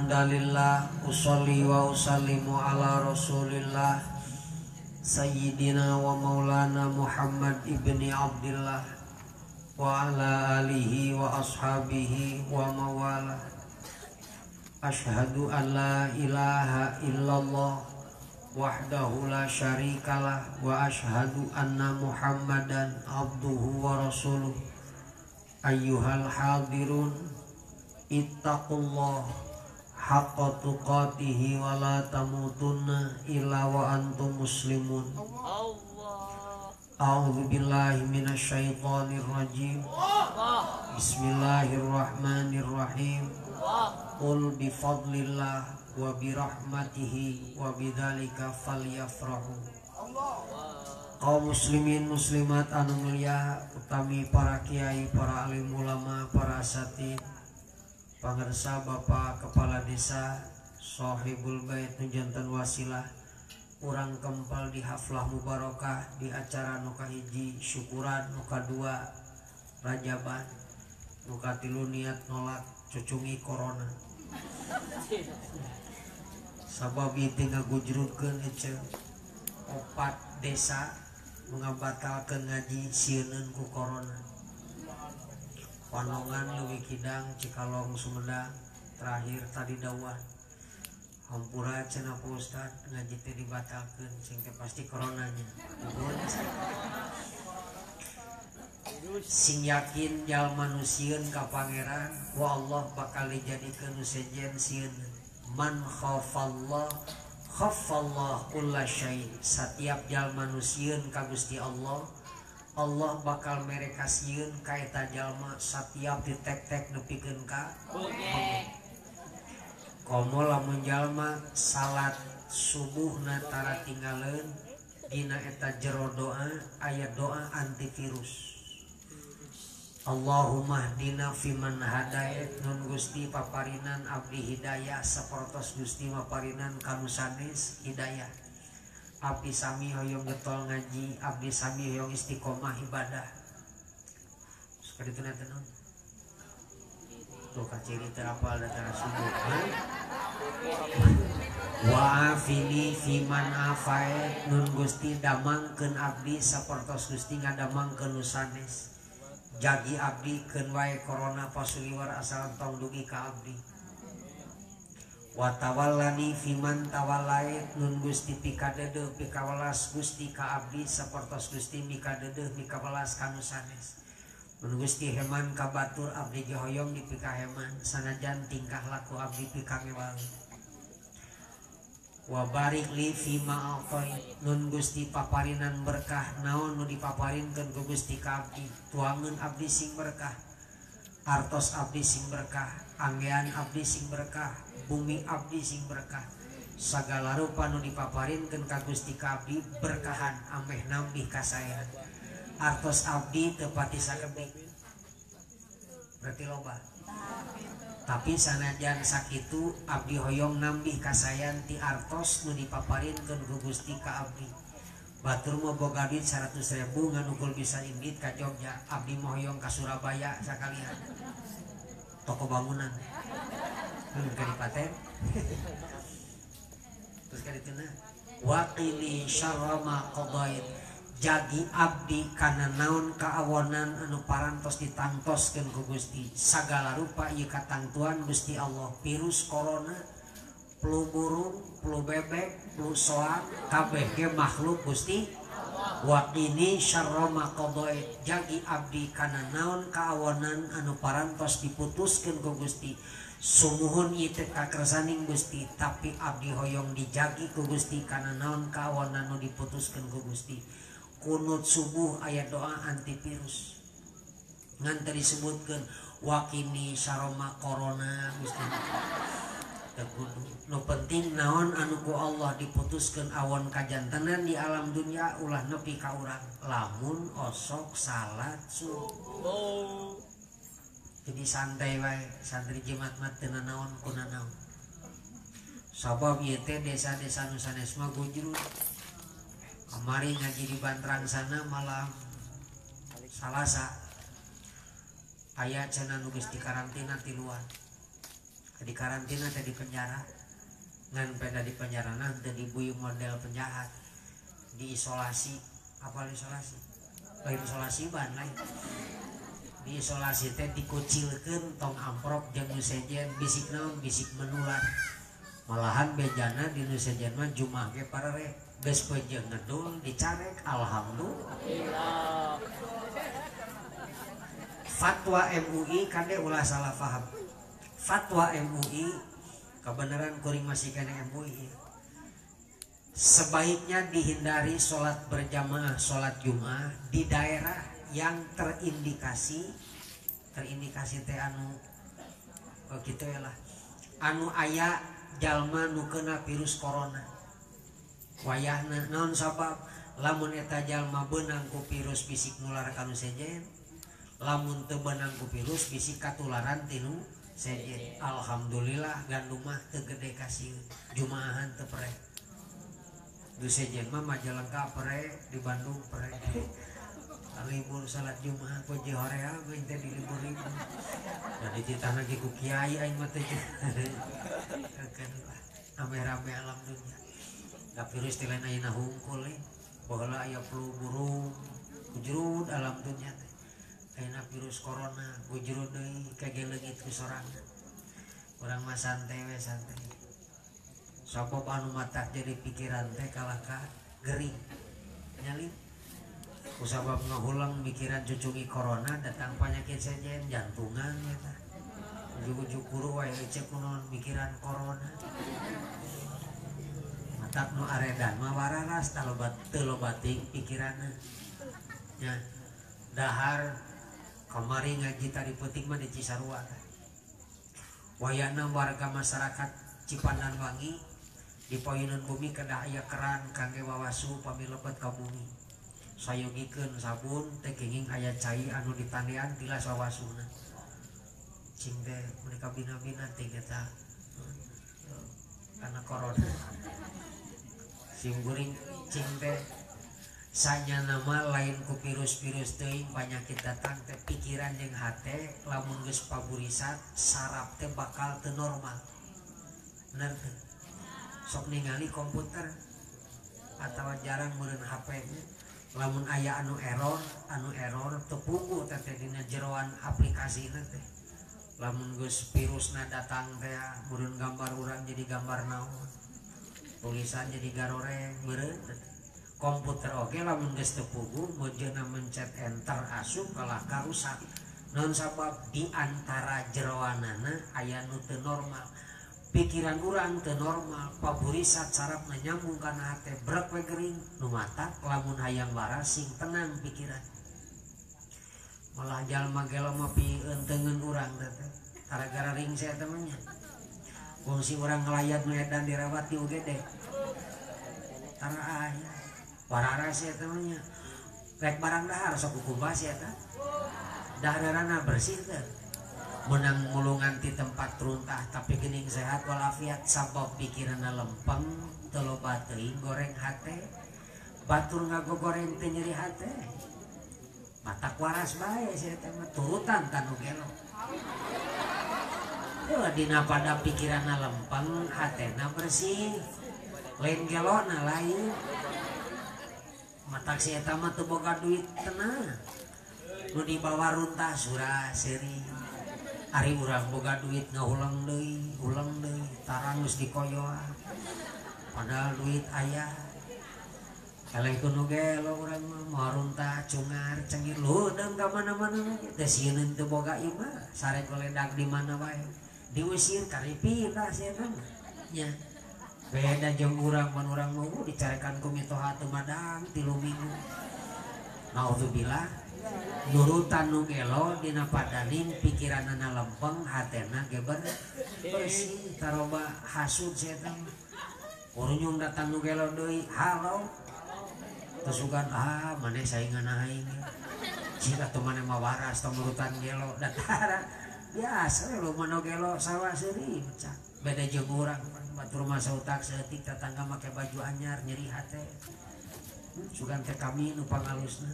hamdalillah usolli wa usallimu ala rasulillah sayyidina wa maulana Muhammad ibni Abdillah wa ala alihi wa ashabihi wa mawala. Asyhadu an la ilaha illallah wahdahu la syarikalah wa asyhadu anna Muhammadan abduhu wa rasuluh. Ayyuhal hadirun ittaqullah haqqa tuqatihi wa la tamutunna illa wa antum muslimun. A'udzu billahi minasyaitonir rajim. Bismillahirrahmanirrahim. Qul bi fadlillah wa bi rahmatihi wa bidzalika falyafrahu. Kaum muslimin muslimat anu mulia, utami para kiai, para alim ulama, para asatid, pangersa bapak kepala desa, sohibul bait nu janten wasilah urang kempal di haflah mubarokah di acara nu kahiji syukuran, nu kadua rajaban, nu katilu niat nolak cucungi corona. Sabab ieu teh ngagujrugkeun eceu opat desa nu ngabatalkeun ngaji sieuneun ku corona. Panongan, Leuwi Kidang, Cikalong, Sumedang, terakhir tadi dawan. Hampura cenah Pak Ustad ngaji teh dibatalkeun sing teh pasti coronanya. Sing yakin jalma nu sieun ka pangeran, ku Allah bakal dijadikeun nu sejen sieun. Man khafallah khafallah kulla syai. Satiap jalma nu sieun ka Gusti Allah, Allah bakal mere kasieun ka eta jalma satiap ditek-tek nepikeun ka bengek. Komo lamun jalma salat subuhna tara tinggaleun dina eta jero doa aya doa antivirus. Allahumma hdina fiman hadait, nun Gusti paparinan abdi hidayah sapertos Gusti maparinan kanu sanes hidayah. Abdi sami hoyong getol ngaji, abdi sami hoyong istiqomah ibadah. Sekali itu nanti non. Tuh kaciri terapal datara subuh. Wa afini fiman afait, nun Gusti damangkeun abdi sapertos Gusti ngadamangkeun nu sanes. Jagi abdi keun wae corona pasuliwar asal tong dugi ka abdi. Wa tawallani fiman tawallait, nun Gusti pikadeudeung pikawelas Gusti ka abdi sapertos Gusti mikadeudeuh mikawelas ka nu sanes. Nun Gusti heman ka batur abdi ge hoyong dipikaheman sanajan tingkah laku abdi pikangewali. Wa barik li fima a'tait, nun Gusti paparinan berkah naon nu dipaparinkeun ku Gusti ka abdi, tuangeun abdi sing berkah, artos abdi sing berkah, anggean abdi sing berkah, bumi abdi sing berkah, sagala rupa nu dipaparinkeun ka Gusti ka abdi berkahan ameh nambih kasaean. Artos abdi teu pati sakedik, berarti loba. Tapi sanajan sakitu abdi hoyong nambih kasayan ti artos nu dipaparinkeun ku Gusti ka abdi. Batur mah boga duit 100.000 nganukul bisa indit ka Jogja, abdi mah hoyong ka Surabaya sakalian. Toko bangunan. Kadipaten. Terus kadituna waqili syarra ma qadait, jagi abdi kana naon kaawonan anu parantos ditangtoskeun ku Gusti. Sagala rupa ieu katangtuan Gusti Allah, virus corona, flu burung, flu bebek, flu soang, kabeh ge makhluk Gusti. Waqini syarra ma qadait, jagi abdi kana naon kaawonan anu parantos diputuskeun ku Gusti. Sumuhun ieu teh kakersaning Gusti, tapi abdi hoyong dijagi ku Gusti kana naon kaawonan anu diputuskeun ku Gusti. Kunut subuh ayat doa antivirus ngan teu disebutkeun wakini saroma corona Gusti. Teu kudu. Nu penting naon anu ku Allah diputuskeun awon kajantenan di alam dunya ulah nepi ka urang lamun osok salat subuh. Jadi santai wae santri jimat mah teu nanaon ku nanaon. Sabab ieu teh desa-desa nu sanes mah gujrut. Kamari ngaji di Bantrang sana malam Salasa aya cenah nu geus dikarantina tiluan. Di karantina teh di penjara. Ngan peda di penjara teu dibui model penjahat. Diisolasi, apa isolasi? Lain isolasi ban lain. Diisolasi teh dikucilkeun tong amprok jeung nu sejen bisik naon bisik menular. Malahan bejana di nu sejen mah Jumaah ge parere geus peujeuh ngedul dicarek alhamdulillah. Fatwa MUI kade ulah salah paham. Fatwa MUI kebenaran kuring masih kena MUI. Sebaiknya dihindari sholat berjamaah, sholat Jumat di daerah yang terindikasi teh anu gitu ya lah, anu aya jalma nu kena virus corona. Wayahna naon sabab lamun eta jalma beunang ku virus bisik nular ka nu sejen, lamun teu beunang ku virus bisik katularan tinu sejen. Alhamdulillah gandum mah teu gede kasieun, jumaahan teu preh. Du sejen mah Majalengka pre, di Bandung pre. Libur salat Jumat poe horea mah teh di libur-libur. Da dititah lagi ku kiai aing mah teh. Keun lah rame-rame alam dunya. Da virus teh lain ayeuna hungkul eh. Baheula aya flu burung, gujrud alam dunya teh. Ayeuna virus corona gujrud deui kage leungit ku sorangan. Urang mah santai we santai. Sabab anu matak jadi pikiran teh kalah ka gering nyalin kusabab ngahulang mikiran cucungi corona datang penyakit sejen jantungan eta ujug-ujug kuru wae ece kunaon mikiran corona matak nu aredan mah wararas talobat teu loba teuing pikiranna nya dahar kamari ngaji tadi peuting mah di Cisarua wayahna warga masyarakat Cipandan Wangi di payunan bumi kedah aya keran kangge wawasu pami lebet ka bumi sayogikeun sabun teh kenging aya cai anu ditandean tilas wawasuna cing teh mereka bina-bina teh eta karena corona sing guring cing teh sanya nama lain ku virus-virus teuing penyakit datang teh pikiran jeung hate lamun geus paburisat saraf teh bakal teu normal. Bener teu? Sok ningali komputer atau jarang meureun HP nya lamun aya anu error teu puguh teh dina jeroan aplikasina teh lamun geus virusna datang teh meureun gambar urang jadi gambar naon tulisan jadi garoreng meureun komputer oge lamun geus teu puguh meujeuhna mencet enter asup kalah karusak naon sabab di antara jeroanana aya nu teu normal. Pikiran urang teu normal paburisat sarafna nyambung kana hate brek we gering nu matak lamun hayang waras sing tenang pikiran malah jalma gelo mah pieuteungeun urang teh gara-gara ringse teh mah nya fungsi urang ngalayat nu edan dirawat di UGD tara aya wararas eta mah nya rek barang dahar sok kukumbas eta daharana bersih teh menang mulungan di tempat runtah tapi gening sehat walafiat sabab pikiranna lempeng teu loba teuing goreng hate batur ngagogoreng teu nyeri hate matak waras bae sia teh mah turutan tanu gelo heuh dina pada pikiranna lempeng hatena bersih lain gelona lain matak si eta mah teu boga duit tenang nu dibawa runtah surah seuri ari urang boga duit ngahulang deui, ulang deui, tarang geus dikoyoan. Padahal duit aya. Eleh ku nu gelo urang mah moal runtah cungar cengir leudeung ka mana-mana teh sieun teu boga imah, sare goledag di mana wae. Diusir karipina sia mah. Nya. Beda jeung urang mun urang mah dicarekan ku mitoha teu madang 3 minggu. Naudzubillah. Nurutan nu gelo dina padaning pikiranana lempeng hatena geber bersih taroba hasud setan urunyung datang nu gelo deui halo tersugan ah maneh saingan aing jika atuh maneh mah waras tong nurutan gelo datara biasa lu mah gelo sawah seuri mecah beda jeung urang batur mah sautak saeutik tetangga make baju anyar nyeri hate sugan teh kami nu pangalusna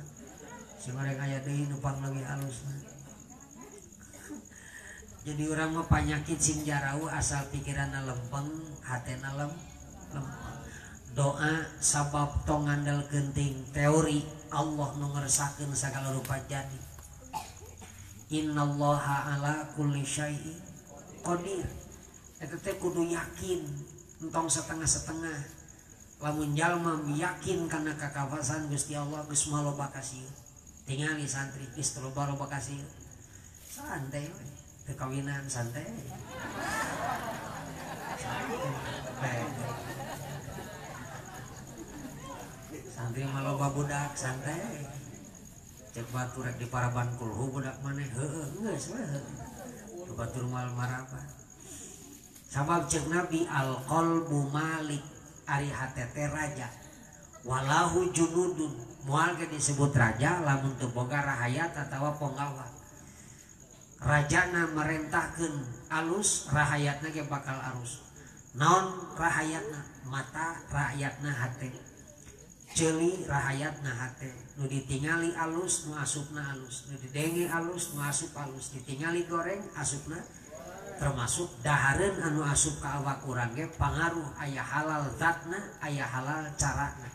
si mereka aya deui nu pangleuwih alusna. Jadi urang mah panyakit sing jarauh asal pikiranna lempeng, hatena lempeng. Doa sabab tong ngandalkeun teuing teori Allah nu ngersakeun sagala rupa jadi. Innallaha ala kulli syai'in qadir. Eta teh kudu yakin, entong setengah-setengah. Lamun jalma yakin kana kakawasan Gusti Allah geus moal loba kasieun. Tingali santri geus loba-loba kasieun. Santai we. Teu kawinan santai. Santri mah loba budak santai. Cek batur rek diparaban kulhu budak maneh heueuh geus we heueuh. Batur moal maraban. Sabab cek Nabi al qalbu malik ari hate teh raja. Walahu junudun moal ge disebut raja lamun teu boga rahayat atawa ponggawa. Rajana merentahkeun alus rahayatna ge bakal arus. Naon rahayatna? Mata rakyatna hate. Ceuli rahayatna hate. Nu ditingali alus nu asupna alus, nu didenge alus nu asup alus, ditingali goreng asupna termasuk dahareun anu asup ka awak urang ge pangaruh aya halal zatna, aya halal carana.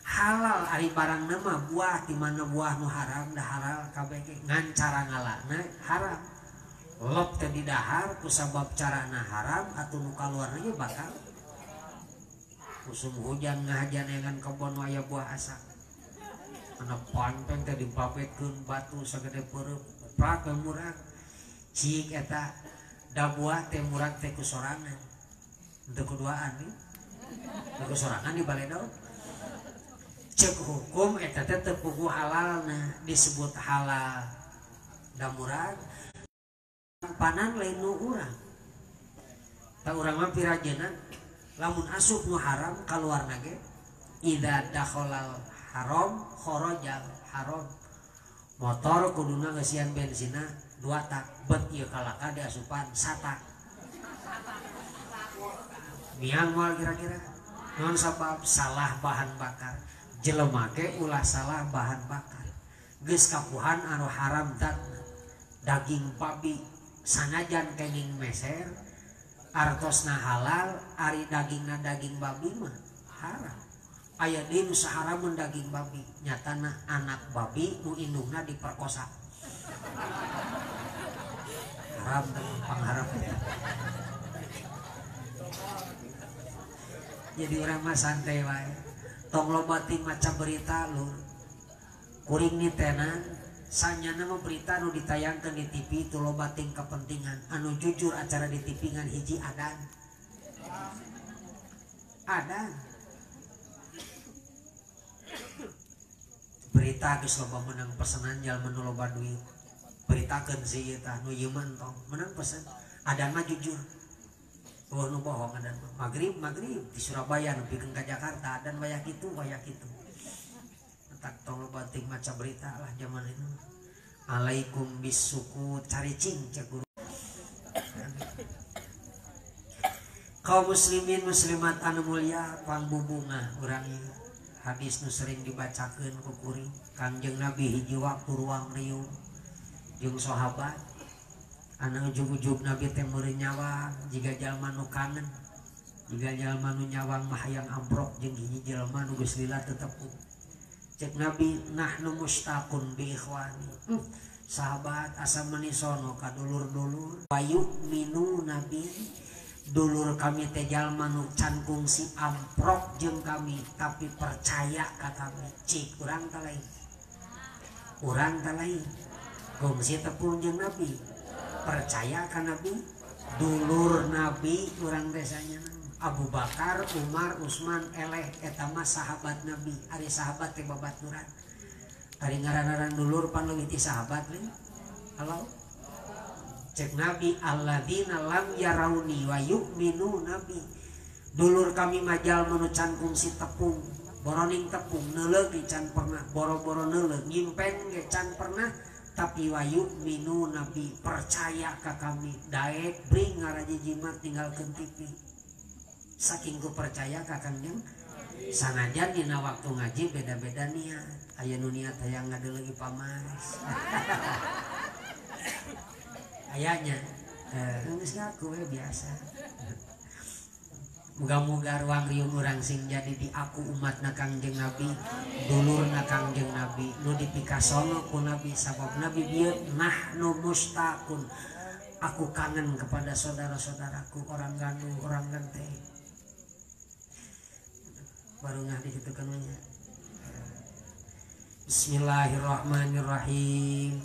Halal ari barangna mah buah di mana buah nu haram dah halal kabeh ge ngan cara ngalana haram. Lop teh didahar ku sabab carana haram atuh nu kaluarna ge bakal musim hujan ngahajan dengan kebon aya buah asak. Ana panteng teh dipapetkeun batu sagede peureub prak murag. Cik eta da buah teh murag teh ku sorangan. Teu kuduaan nih. Teu ku sorangan di baledog. Cek hukum eta teh teu puguh halalna disebut halal da murag panan lain nu urang. Ta urang mah pirajeuna lamun asup nu haram kaluarna ge idza dakhalal haram kharajal haram. Motor kuduna ngeusian bensina 2 tak bet ieu kalaka diasupan satak. Miang moal kira-kira naon sabab salah bahan bakar. Jelema ge ulah salah bahan bakar. Geus kapuhan anu haram zatna. Daging babi sanajan kenging meser artosna halal ari dagingna daging babi mah haram. Aya deui nu saharameun daging babi nyatana anak babi nu indungna diperkosa. Haram pangharam. Jadi urang mah santai wae. Tong loba teuing maca berita lur. Kuring nitenan sanyana mah berita nu ditayangkeun di TV itu loba teuing kepentingan. Anu jujur acara di TV ngan hiji adan. Adan. Berita geus loba menang pesenan jalma nu loba duit. Beritakeun si ieu tah nu ieu mah entong menang pesen. Adan mah jujur. Oh nu bohong adan mah. Magrib magrib di Surabaya nepikeun ka Jakarta adan wayah kitu wayah kitu. Tak tong loba teuing maca berita lah zaman itu. Alaikum bisuku caricing cek guru. Kaum muslimin muslimat anu mulia pangbubungah urang ieu. Hadis nu sering dibacakeun ku kuring Kangjeng Nabi hiji waktu ruang riung jeung sahabat anu ujug-ujug Nabi teh meureun nyawang jiga jalma nu kangen jiga jalma nu nyawang mah hayang amprok jeung hiji jalma nu geus lila teu tepung. Cek Nabi nahnu mustaqun bi ikhwani. Sahabat asa meuni sono ka dulur-dulur wayu minu Nabi dulur kami teh jalma nu can kungsi amprok jeung kami tapi percaya ka kami. Cik urang teh lain. Urang teh lain. Kungsi tepung jeung Nabi. Percaya ka Nabi, dulur Nabi urang desanya Abu Bakar, Umar, Utsman, eleh eta mah sahabat Nabi. Ari sahabat teh babaturan. Ari ngaran-ngaran dulur pan leuwih ti sahabat lain. Halo. Cek Nabi alladzina lam yarauni wa yu'minu Nabi. Dulur kami majal manu can kungsi tepung, boroning tepung neuleug ge can pernah, boro-boro neuleug nyimpen ge can pernah. Tapi wayu minu Nabi percaya ka kami daek bring ngaraji jimat tinggalkeun TV. Saking ku percaya ka Kangjeng sanajan dina waktu ngaji beda-beda niat. Aya nu niat hayang ngadeuleugi pamas. Ayanya geus ngaku we biasa. Muga-muga ruang riung urang sing jadi diaku umatna Kangjeng Nabi, dulurna Kangjeng Nabi, nu dipikasono ku Nabi sabab Nabi bieu nahnu mustaqun. Aku kangen kepada saudara-saudaraku orang Gandung, orang Genteng. Baru ngah dikitukeun nya. Bismillahirrahmanirrahim.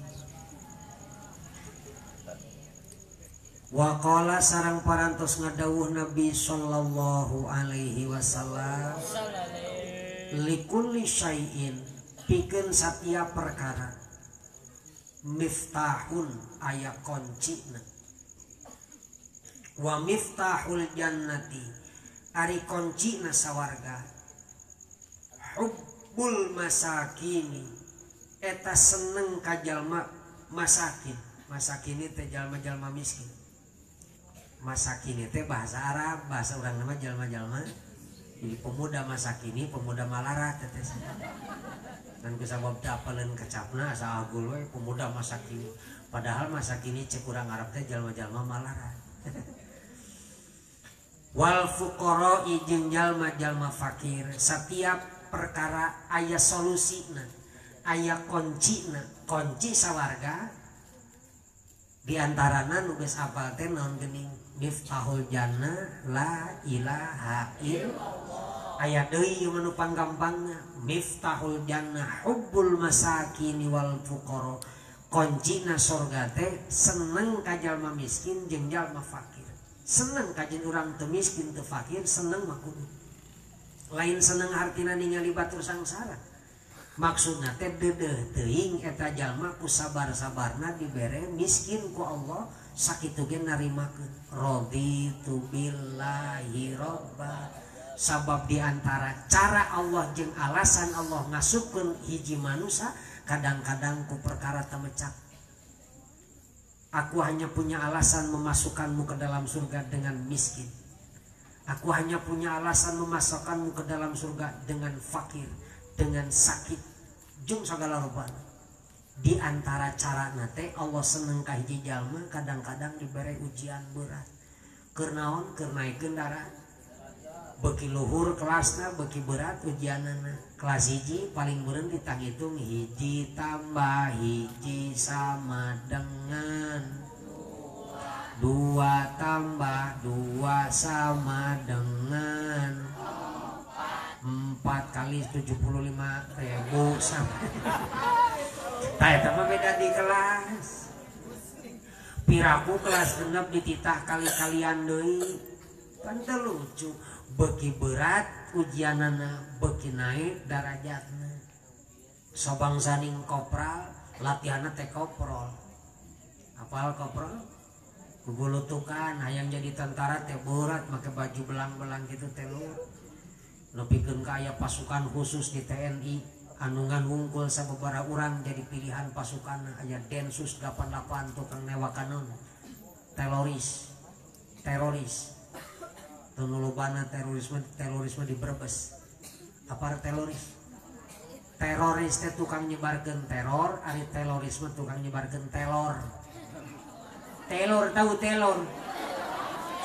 Waqala sarang parantos ngadawuh Nabi sallallahu alaihi wasallam likulli syai'in pikeun satiap perkara miftahun aya kuncina wa miftahul jannati ari kuncina sawarga hubbul masakini eta seneng ka jalma masakin. Masakini teh jalma-jalma miskin. Masakini teh bahasa Arab, bahasa orang nama jalma-jalma. Jadi pemuda masakini, pemuda malarat teh. Dan kusabab teu apaleun kecapna asa agul we pemuda masakini. Padahal masakini cek urang Arab teh jalma-jalma malarat. Wal fuqara'i jeung jalma-jalma fakir. Setiap perkara aya solusina, aya kuncina, kunci sawarga. Di antarana nu geus apal teh naon geuning miftahul jannah la ilaha illallah. Aya deui ieu mah nu panggampangna miftahul jannah hubbul masakini wal fuqara. Kuncina surga teh seneng ka jalma miskin jeung jalma fakir. Seneng ka jeung urang teu miskin teu fakir, seneng mah kudu. Lain seneng artina ningali batur sangsara. Maksudna teh deudeuh teuing eta jalma ku sabar-sabarna dibere miskin ku Allah sakitu ge narimakeun raditu billahi robba. Sabab di antara cara Allah jeung alasan Allah ngasupkeun hiji manusia kadang-kadang ku perkara temecak. Aku hanya punya alasan memasukkanmu ke dalam surga dengan miskin. Aku hanya punya alasan memasukkanmu ke dalam surga dengan fakir, dengan sakit, jeung sagala rupana. Di antara cara nate Allah seneng ka hiji jalma kadang-kadang dibere ujian berat. Keur naon? Keur naikeun darah. Beuki luhur kelasna beuki berat ujianana. Kelas hiji paling beureum ditanghitung hiji tambah hiji sama dengan dua tambah dua sama dengan 4 kali 75.000 sama. Tah eta mah beda di kelas. Piraku kelas genep dititah kali-kalian deui. Kan teu lucu. Beuki berat ujianana beuki naik darajatna. Sobangsaning kopral latihanna teh koprol. Apal koprol? Gugulutukan hayang jadi tentara teh berat make baju belang-belang gitu teh lu. Nepikeun ka aya pasukan khusus di TNI anu ngan wungkul sababaraha urang jadi pilihan pasukan aya Densus 88 tukang newakanon teroris teu lobana terorisme di Brebes. Apa teroris? Teroris teh tukang nyebarkeun teror, ari terorisme tukang nyebarkeun telor. Telor tahu telor?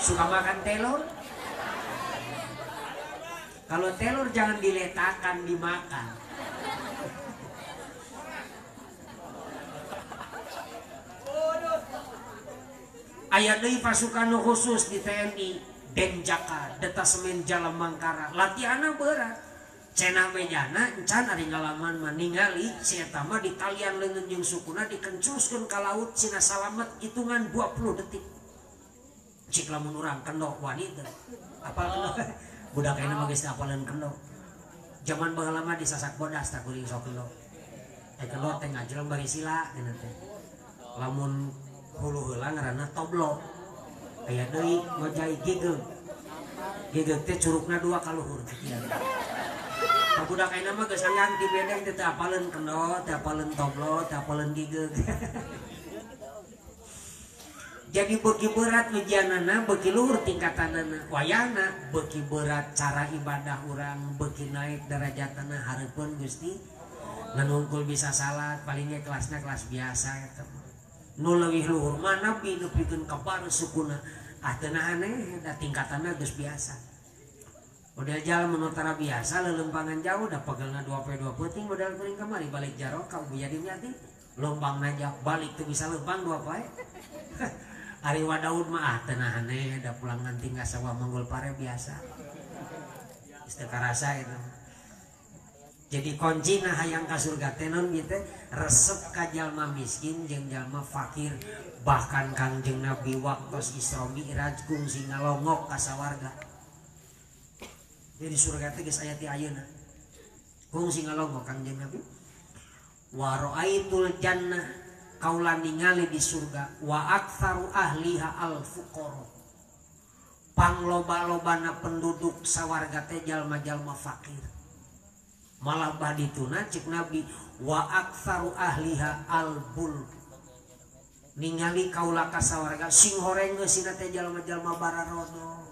Suka makan telor? Kalau telur jangan diletakkan, dimakan. Aya deui pasukan khusus di TNI, Denjaka, Detasemen Jalamangkara. Latihanna berat. Cenah bejana encan ari ngalaman mah ningali si eta mah ditalian leungeun jeung sukuna dikencuskeun ka laut cina salamet hitungan 20 detik. Cik lamun urang kendok wani teh. Apal kendok? Budak ayeuna mah geus apaleun kendok. Zaman baheula mah disasak bodas tah kuring sok kendok. Eh kendok teh ngajeleng bari sila cenah teh. Lamun hulu heula ngaranna toblo. Aya deui ngojai gigeug. Gigeug teh curugna dua ka luhur kieu. Tah budak ayeuna mah geus anggang di bedeng teh teu apaleun kendok, teu apaleun toblo, teu apaleun gigeug. Jadi beuki berat ujianana, beuki luhur tingkatanana. Wayahna beuki berat cara ibadah urang, beuki naik derajatana hareupeun Gusti. Ngan hungkul bisa salat, palingnya kelasna kelas biasa eta mah. Nu leuwih luhur mah nabi nepikeun ka bar sukuna. Ah teu aneh da tingkatanna geus biasa. Model jalma nu tara biasa leuleumpangan jauh da pegelna 2 poe 2 peuting model kuring kamari balik jaro ka Buya Dimyati leumpang najak balik teu bisa leumpang 2 poe. Ari Wa Daud mah ah teu aneh da pulang nanti ka sawah manggul pare biasa. Geus teu karasa eta. Jadi kuncina hayang ka surga teh naon ieu teh resep ka jalma miskin jeung jalma fakir. Bahkan Kangjeng Nabi waktos Isra Mi'raj kungsi ngalongok ka sawarga. Jadi surga teh geus aya ti ayeuna. Kungsi ngalongok Kangjeng Nabi. Wa ra'aitul jannah kaula ningali di surga wa aktsaru ahliha al fuqara. Pangloba-lobana penduduk sawarga teh jalma-jalma fakir. Malah badituna cek Nabi wa aktsaru ahliha al bul. Ningali kaula ka sawarga sing horeng geusina teh jalma-jalma bararodo.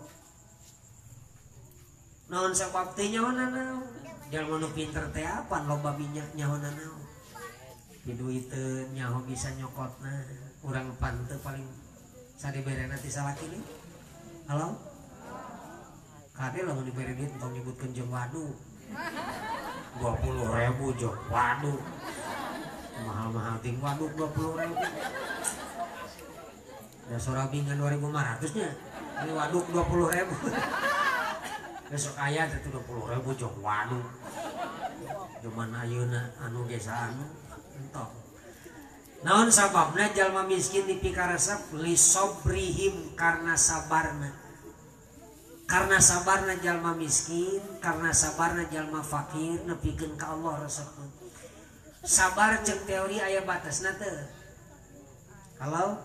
Naon sabab teh nyaona naon? Jalma nu pinter teh apan loba minyak nyaona naon? Diduiteun nyaho bisa nyokotna. Urang pan teu paling sadiberena ti salaki nih. Halo? Kade lamun dibere duit entong nyebutkeun jeung wadu. 20.000 jeung wadu. Mahal-mahal ting waduk 20.000. Da sorabingan 2.500 nya. Ini waduk 20.000. Besok aya teh 20.000 jeung waduk. Cuman ayeuna anu geus anu entong. Naon sababna jalma miskin dipikaresep lisobrihim karena sabarna. Karena sabarna jalma miskin, karena sabarna jalma fakir nepikeun ka Allah resepna. Sabar cek teori aya batasna teu? Halo?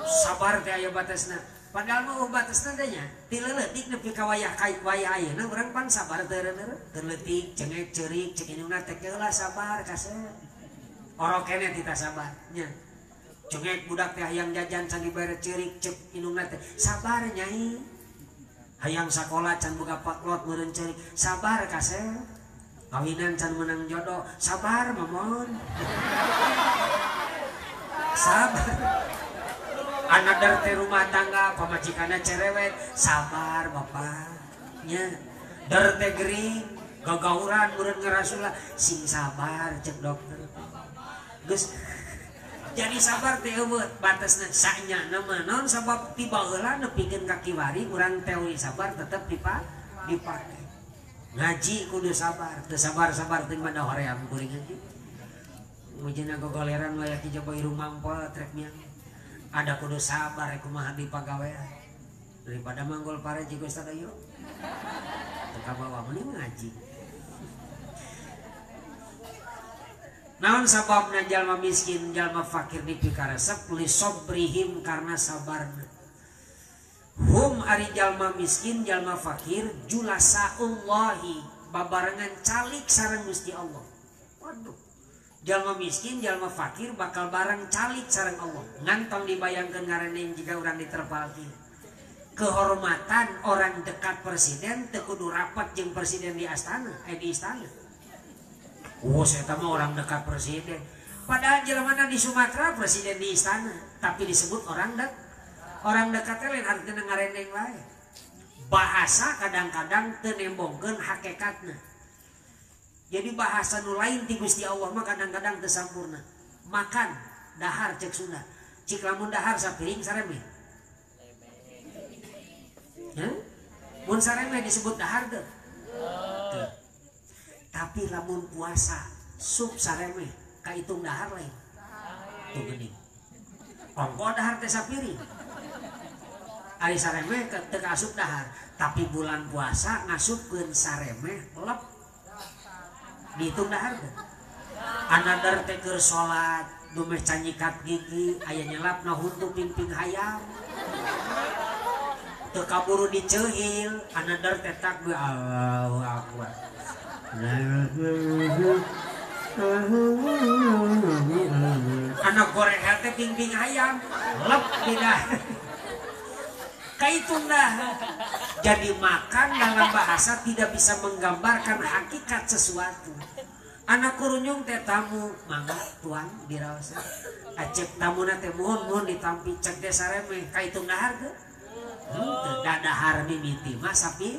Sabar teh aya batasna. Padahal mah batasna teh nya ti leutik nepi ka wayah wayah ayeuna urang pan sabar teu reuneuh. Teu leutik cengek ceurik cek indungna teh heula sabar kasep. Orok keneh tita sabar nya. Cengek budak teh hayang jajan can dibere ceurik cek indungna teh sabar nyai. Hayang sakola can boga paklot meureun ceurik sabar kasep. Kawinan can menang jodoh sabar mamon. Sabar. Anak teh rumah tangga pamajikanna cerewet sabar bapak nya. Der teh gering gagauran meureun ngarasula sing sabar cek dokter. Geus jadi sabar teh eueuh batasna sanyana mah naon sabab ti baheula nepikeun ka kiwari urang teori sabar tetep dipake. Ngaji kudu sabar, teu sabar-sabar teh mah hoream kuring ngaji. Mujina gogoleran waya ki coba irung mampol trek miang. Ada kudu sabar kumaha di pagawean. Daripada manggol pare jeung Ustaz ayo. Teu kabawa mending ngaji. Naon sababna jalma miskin, jalma fakir dipikaresep lisobrihim karena sabarna. Hum ari jalma miskin, jalma fakir julasaullahi babarengan calik sareng Gusti Allah. Waduh. Jalma miskin, jalma fakir bakal bareng calik sareng Allah. Ngantong dibayangkeun ngareneng jika urang diterpalkeun. Kehormatan orang dekat presiden teu kudu rapat jeung presiden di astana, di istana. Oh, saya mah orang dekat presiden. Padahal jelema di Sumatera presiden di istana, tapi disebut orang dekat. Orang dekat lain artinya ngarendeng wae. Bahasa kadang-kadang teu nembongkeun hakikatna. Jadi bahasa nu lain ti Gusti Allah mah kadang-kadang teu sampurna. Makan dahar cek Sunda. Cik lamun dahar sapiring saremeh. Hah? Mun saremeh disebut dahar teu? Teu. Tapi lamun puasa sup saremeh kaitung dahar lain. Tuh geuning. Ongko dahar teh sapiring. Ari saremeh teu kaasup dahar, tapi bulan puasa ngasupkeun saremeh lep. Dihitung dahar teh. Anadar teh keur salat, dumeh can nyikat gigi, aya nyelapna huntu pingping hayam. Teu kaburu diceuhil, anadar teh takbir Allahu akbar. Anak goreng teh pingping hayam, lep tidak. Kaitung dah. Jadi makan dalam bahasa tidak bisa menggambarkan hakikat sesuatu. Anak kurunyung teh tamu, mangga tuan diraosan. Acek tamuna teh muhun ditampi cek teh saremeh kaitung dahar teu? Henteu, da dahar mimiti mah sapi.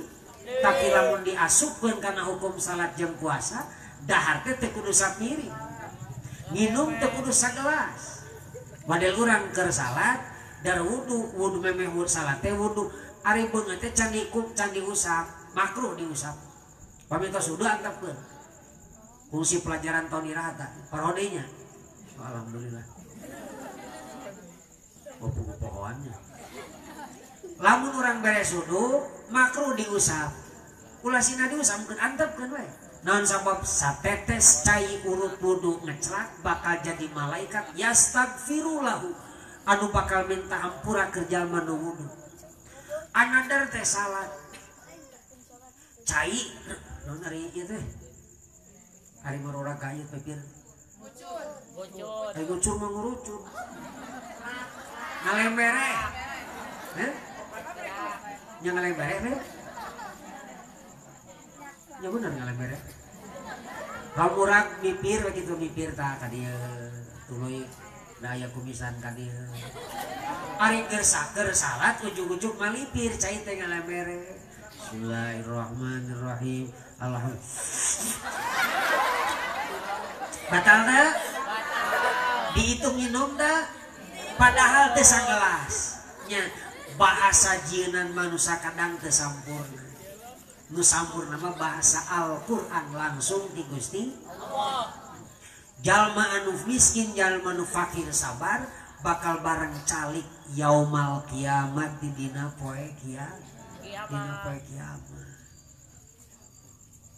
Tapi lamun diasupkeun kana hukum salat jeung puasa, dahar teh teu kudu sapiring. Nginum teu kudu sagelas. Model urang keur salat, dar wudu, wudu memeh salat teh wudu. Ari beungeut teh can dikum, can diusap, makruh diusap. Pami tos wudu antepkeun. Fungsi pelajaran tahun iraha tah, parodenya. Alhamdulillah. Oh, pohoannya. Lamun urang beres wudu, makruh diusap. Ulah sina diusap, keun antepkeun we. Naon sabab satetes cai urut wudu ngeclak bakal jadi malaikat yastagfirulahu anu bakal minta hampura ke jalma nu wudu. Anadar teh salat. Cai naon ari ieu teh? Ari marora ka ieu teh pir. Ngucur. Ai ngucur mah ngurucur. Ngalembere. Heh? Nya ngalembere teh? Ya bener ngalembere. Kalau urang mipir begitu mipir tah ka dieu tuluy da aya kumisan ka dieu. Ari keur salat ujug-ujug malipir cai teh ngalembere. Bismillahirrahmanirrahim. Alhamdulillah. Batal teu? Dihitung minum teu? Padahal teu sagelas. Nya bahasa jieunan manusia kadang teu sampurna. Nu sampurna mah bahasa Al-Qur'an langsung ti Gusti Allah. Jalma anu miskin, jalma anu fakir sabar bakal bareng calik yaumal kiamat di dina poe kiamat. Dina poe kiamat.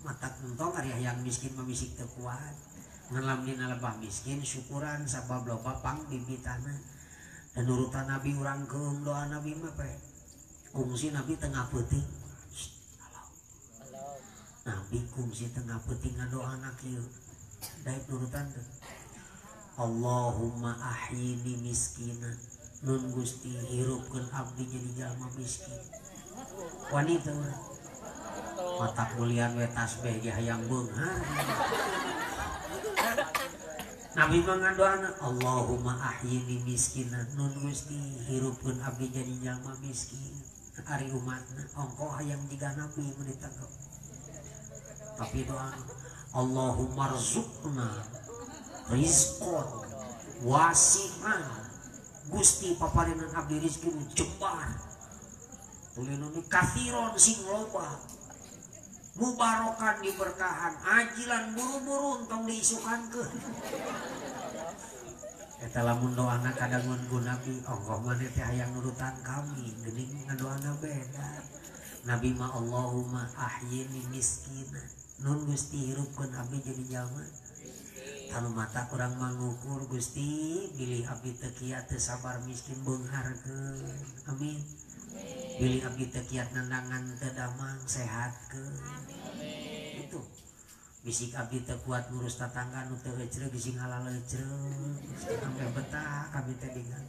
Matak entong ari hayang miskin mah misik teu kuat. Ngan lamun dina lebah miskin syukuran sabab loba pang bibitana. Dan urutan Nabi urang keung doa Nabi mah pe. Kungsi Nabi tengah peuting. Nabi kungsi tengah peuting ngadoana kieu. Daek nurutan teu. Allahumma ahyini miskinan. Nun Gusti hirupkeun abdi jadi jalma miskin. Wani teu urang. Mata kulian we tasbih ge hayang beunghar. Nabi mah ngadoana Allahumma ahyini miskinan. Nun Gusti hirupkeun abdi jadi jalma miskin. Ari umatna ongkoh hayang jiga Nabi mun ditangkep. Tapi doa Allahumma rzuqna rizqon wasi'an. Gusti paparinan abdi rizki nu jembar. Tulinu kathiron sing loba. Mubarokan diberkahan, ajilan buru-buru entong diisukankeun. Eta lamun doana kadangun ku Nabi, ongkoh maneh teh hayang nurutan kami, geuning ngadoana beda. Nabi mah Allahumma ahyini miskinan. Nun Gusti hirupkeun abdi jadi jalma. Tanu mata kurang mangukur Gusti, bilih abdi teu kiat teu sabar miskin beungharkeun. Amin. Bilih abdi teu kiat nandangan teu damang sehatkeun. Amin. Itu. Bisik abdi teu kuat ngurus tatangga nu teu ecreug sing halal ecreug. Sampai betah kami teh dengan.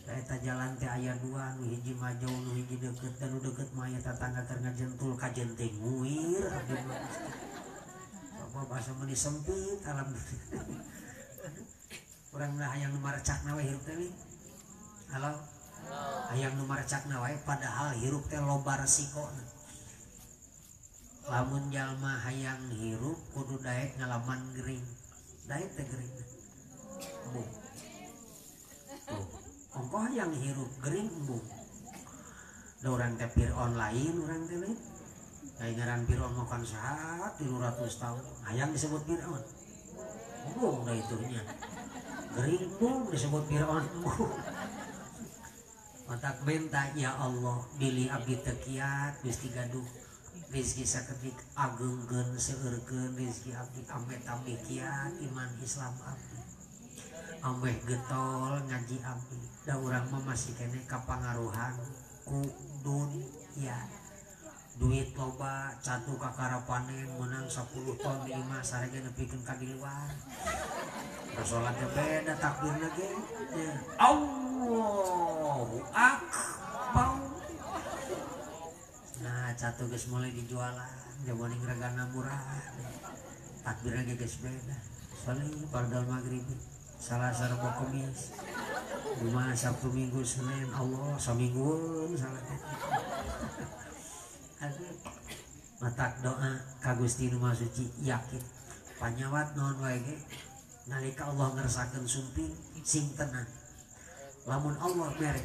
Eta jalan teh aya dua, nu hiji mah jauh, nu hiji deukeut, dan nu deukeut mah aya tatangga keur ngajentul kajenting nguir abdi mah Gusti. Apa bahasa meuni sempit alhamdulillah. Urang mah hayang nu marecakna we hirup teh. Halo. Hayang nu marecakna wae padahal hirup teh loba resikona. Lamun jalma hayang hirup kudu daek ngalaman gering. Daek teh gering. Embung. Tuh. Ongkoh hayang hirup gering embung. Da urang teh Fir'aun lain urang teh lain. Ai ngaran Fir'aun mah kan saha 300 tahun. Hayang disebut Fir'aun. Embung da itunya. Gering embung disebut Fir'aun embung. Matak minta ya Allah bilih abdi teu kiat Gusti gaduh rizki sakedik ageungkeun seueurkeun rizki abdi ameh tambih kiat iman Islam abdi ameh getol ngaji abdi da urang mah masih keneh kapangaruhan ku dunya duit loba catu kakara panen menang 10 ton di imah sarege nepikeun ka di luar. Salat teh beda takbirna ge. Allahu akbar. Nah, catu geus mulai dijualan, jawaning regana murah. Takbirna ge geus beda. Sali fardal maghrib. Salasa Rebo Kamis Jumat Sabtu Minggu Senin Allah saminggueun salat teh. Aduh matak doa ka Gusti Nu Maha Suci yakin panyawat naon wae ge nalika Allah ngersakeun sumping sing tenang. Lamun Allah mere,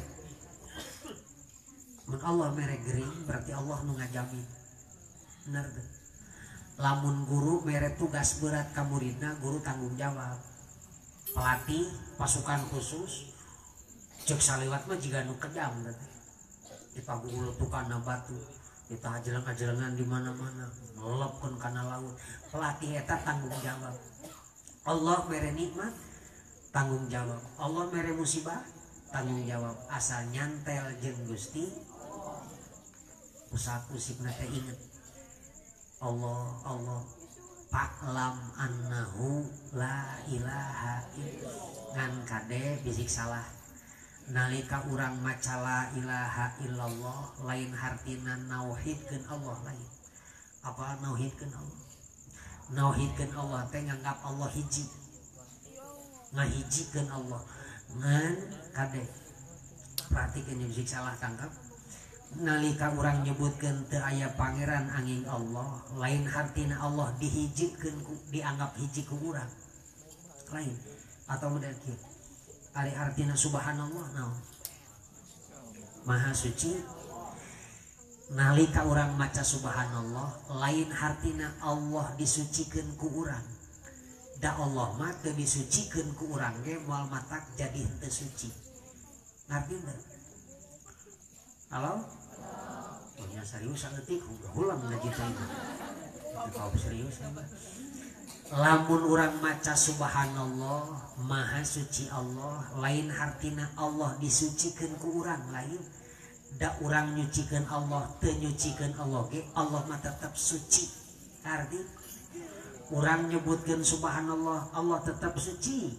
mun Allah mere gering berarti Allah nu ngajamin. Bener teu? Lamun guru mere tugas berat ka muridna, guru tanggung jawab. Pelatih pasukan khusus cek saliwat mah jiga nu kejam teh. Dipagulutukan batu, ditajelang-ajelengan di mana-mana, melepkeun kana laut. Pelatih eta tanggung jawab. Allah mere nikmat tanggung jawab. Allah mere musibah tanggung jawab. Asal nyantel jeung Gusti usaha usikna teh inget Allah Allah paklam annahu la ilaha illallah. Ngan kade bisik salah nalika urang maca la ilaha illallah lain hartina nauhidkeun Allah lain. Apa nauhidkeun Allah? Nauhidkeun Allah teh nganggap Allah hiji, ngahijikeun Allah. Ngan kade perhatikeun bisik salah tangkap. Nalika urang nyebutkeun teu aya pangeran angin Allah, lain hartina Allah dihijikeun ku dianggap hiji ku urang. Lain atau model kieu. Ari artina subhanallah naon? Maha suci. Nalika urang maca subhanallah, lain hartina Allah disucikeun ku urang. Da Allah mah teu disucikeun ku urang ge moal matak jadi henteu suci. Ngarti teu? Halo? Oh ya serius saeutik ulang ngaji teh itu. Kalau serius apa? Lamun urang maca subhanallah, maha suci Allah, lain hartina Allah disucikeun ku urang lain. Da urang nyucikeun Allah, teu nyucikeun Allah ge Allah mah tetep suci. Arti urang nyebutkeun subhanallah, Allah tetep suci.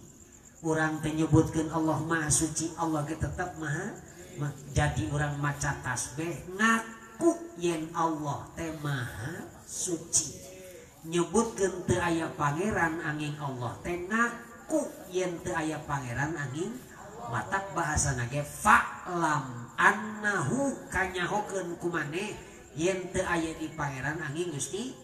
Urang teu nyebutkeun Allah maha suci, Allah ge tetep maha. Jadi urang maca tasbih ngaku yen Allah teh maha suci. Nyebutkeun teu aya pangeran angin Allah teh ngaku yen teu aya pangeran angin. Matak bahasana ge fa'lam annahu kanyahokeun ku maneh yen teu aya di pangeran angin Gusti.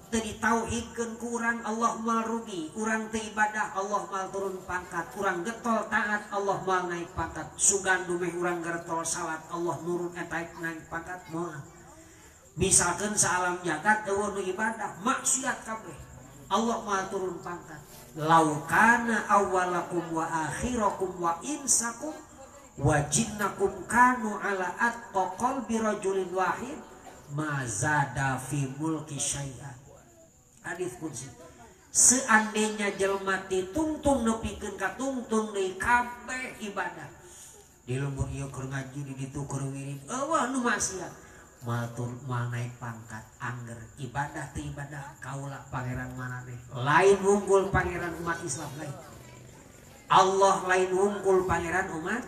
Teu ditauhidkeun ku urang Allah moal rugi, urang teu ibadah Allah moal turun pangkat, urang getol taat Allah moal naik pangkat, sugan dumeh urang getol salat Allah nurun eta naik pangkat moal. Misalkeun saalam jagat eueuh nu ibadah maksiat kabeh, Allah moal turun pangkat. Laukana awwalakum wa akhirakum wa insakum wa jinnakum kanu ala atqa qalbi rajulin wahid ma zada fi mulki syai'an. Hadis kunci. Seandainya jelma ditungtung nepikeun ka tungtung deui kabeh ibadah. Di lembur ieu keur ngaji di ditu keur wirid, eueuh nu maksiat. Moal moal naik pangkat angger ibadah teu ibadah kaula pangeran maneh. Lain wungkul pangeran umat Islam lain. Allah lain wungkul pangeran umat.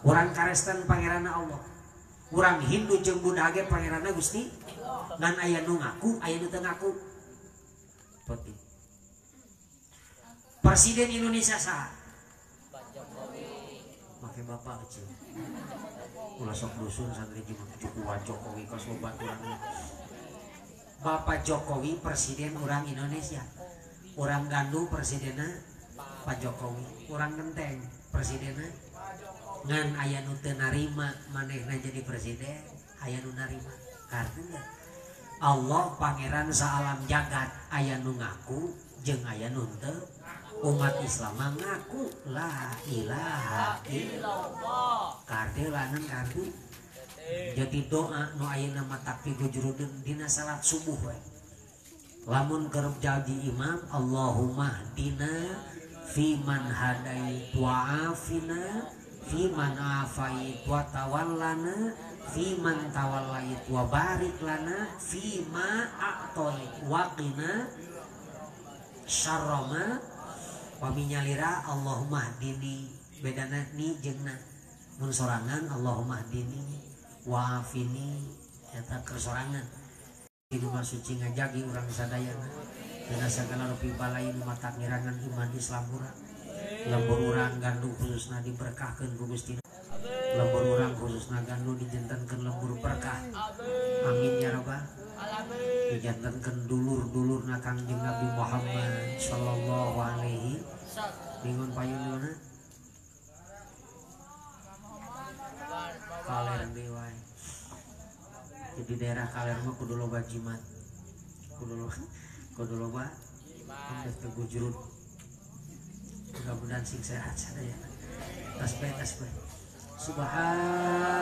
Urang Kristen pangeranna Allah. Urang Hindu jeung Buddha ge pangeranna Gusti. Ngan aya nu ngaku, aya nu teu ngaku. Presiden Indonesia saha? Pak Jokowi. Make bapak kecil. Ulah sok dusun santri jeung Pak Jokowi kos babaturan. Bapak Jokowi presiden urang Indonesia. Urang Gandu presidenna Pak Jokowi. Urang Genteng presidenna ngan aya nu teu narima manehna jadi presiden, aya nu narima. Karena Allah pangeran saalam jagat aya nu ngaku jeung aya nu teu. Umat Islam ngaku la ilaha illallah. Kartu lanan kartu. Jadi doa nu ayeuna mah takfi gujurudun dina salat subuh we. Lamun keur jadi imam Allahumma hdina fiman hadait wa afina fiman afait wa tawallana fiman tawallait wa barik lana fima a'toit wa qina syarrama wa minyalira Allahumma hdini. Bedana ni jeung na mun sorangan Allahumma hdini wa afini eta keur sorangan. Di rumah suci ngajagi urang sadayana dina sagala rupi balai nu matak ngirangan iman Islam urang. Lembur urang gandu khususna diberkahkeun ku Gusti. Lembur urang khususna gandu dijantenkeun lembur berkah. Amin ya rabbal alamin. Dijantenkeun dulur-dulurna Kangjeng Nabi Muhammad sallallahu alaihi. Bingun payun di mana? Kaler deui wae. Jadi daerah kaler mah kudu loba jimat. Kudu loba jimat. Teu gujrut. Mudah-mudahan sing sehat sadaya. Tasbih tasbih. Subhanallah.